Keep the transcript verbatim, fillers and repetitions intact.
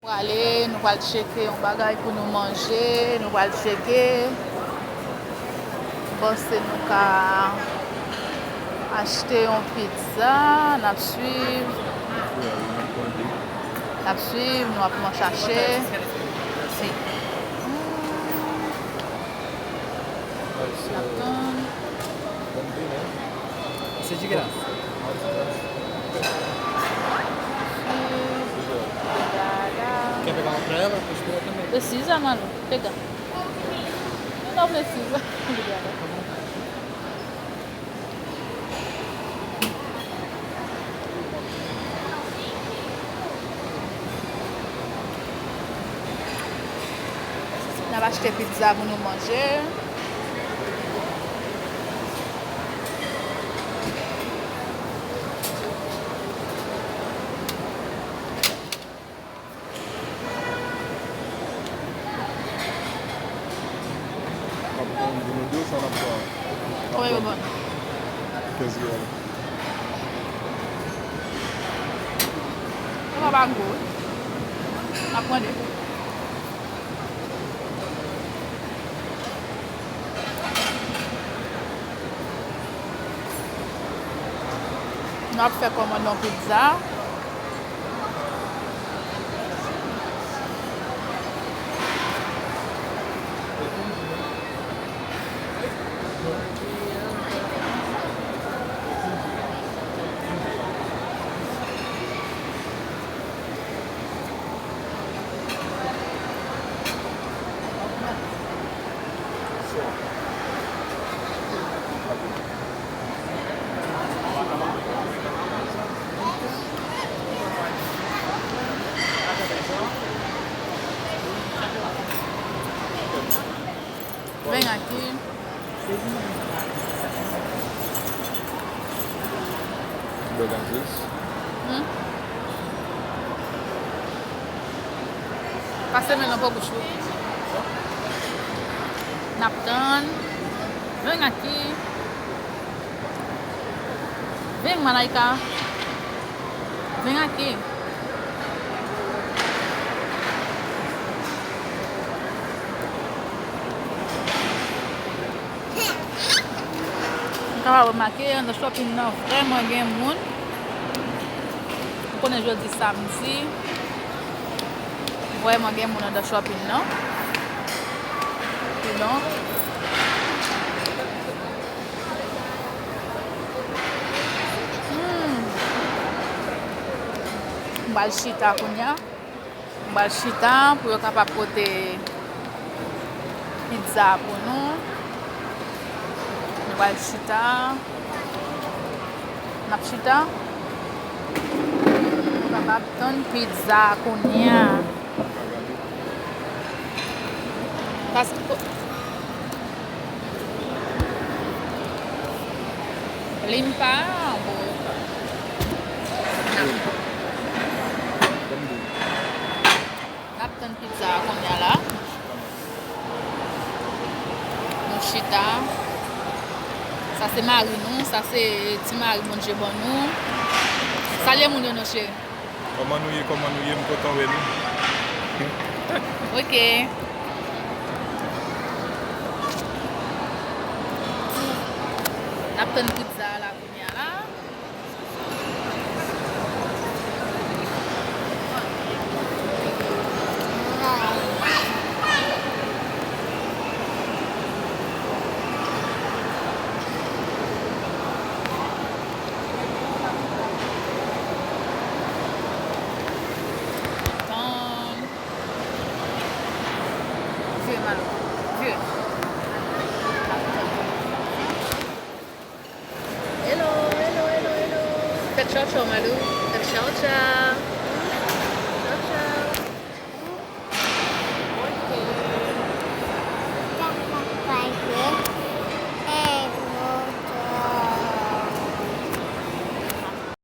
Prale, nou pral tcheke yon bagay pou nou manje, nou pral tcheke. M panse nou ka achte yon pizza, n ap swiv. N ap swiv, nou ap man chache. Hmm. N ap tann. Así chiquita. Quer pegar uma pra ela? Depois pega também. Precisa, mano. Pega. Não precisa. Obrigada. N ap achte pizza pou nou manje. N ap pran youn pou nou de, sa n ap pran? Kòman yo ban? Kenz riyal. Yo pa ba gwo, wi. N ap pran de. N ap fè kòmand yon pizza. Vin aki. Bèl atis. Hmm. Pase men nan po bouch ou. N ap tann. Vin aki. Vin, Malaika. Vin aki. Nou kapab remake, anndan shopping nan vrèman gen moun. Ou konnen jodi samdi, vrèman gen moun anndan shopping nan. Kidonk, hmm, m pral chita kounye a. M pral chita pou yo kapab pote pizza pou nou. Nou pral chita. N ap chita. Nou kapab tann pizza kounye a. Paske Limpa, bon. N ap, n ap tann pizza a kounye a la. Nou chita. Sa se mari nou, sa se ti mari Bondye ban nou. Salye moun yo non cheri. Kòman nou ye, kòman nou ye, m kontan wè nou. Ok. N ap tann pizza a la kounye a la. Bon. Vye mal. Vye. Hello, hello, hello, hello. Fè tchaw tchaw, Malou. Fè tchaw tchaw.